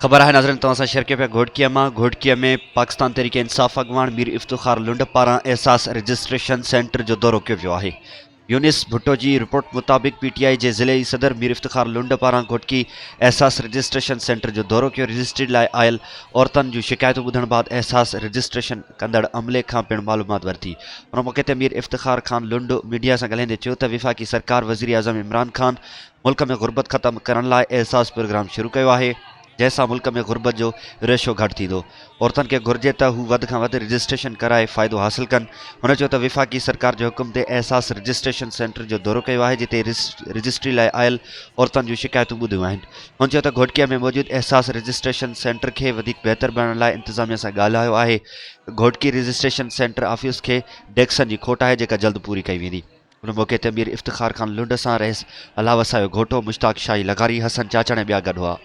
خبر آهي ناظرين توهان سان شيئر ڪيو پيا گهوٽڪيء مان گهوٽڪيء ۾ پاڪستان تحريڪ انصاف اڳواڻ مير افتخار لنڊ پاران احساس رجسٽريشن سينٽر جو دورو ڪيو ويو آهي يونس ڀٽو جي رپورٽ مطابق پي ٽي آء جي ضلعي صدر مير افتخار لنڊ پاران گهوٽڪي احساس رجسٽريشن سينٽر جو دورو ڪيو رجسٽري لاء آيل عورتن جون شڪايتون ٻڌڻ بعد احساس رجسٽريشن ڪندڙ عملي کان پڻ معلومات ورتي ان موقعي تي مير افتخار خان لنڊ ميڊيا سان ڳالهائيندي چيو ته وفاقي سرڪار وزيراعظم عمران خان ملڪ ۾ غربت ختم ڪرڻ لاء احساس پروگرام شروع ڪيو آهي جنهن سان ملڪ ۾ غربت جو ريشو گهٽ ٿيندو، عورتن کي گهرجي ته هو وڌ کان وڌ رجسٽريشن ڪرائي فائدو حاصل ڪن، هن چيو ته وفاقي سرڪار جي حڪم تي احساس رجسٽريشن سينٽر جو دورو ڪيو آهي جتي رجسٽري لاء آيل عورتن جون شڪايتون ٻڌيون آهن، هن چيو ته گهوٽڪي ۾ موجود احساس رجسٽريشن سينٽر کي وڌيڪ بهتر بڻائڻ لاء انتظاميا سان ڳالهايو آهي، گهوٽڪي رجسٽريشن سينٽر آفيس کي ڊيڪسن جي کوٽ آهي جيڪا جلد پوري ڪئي ويندي. ان موقعي تي مير افتخار خان لنڊ سان رئيس الله وسايو گهوٽو، مشتاق شاهي لغاري، حسن چاچڙ ۽ ٻيا گڏ هئا.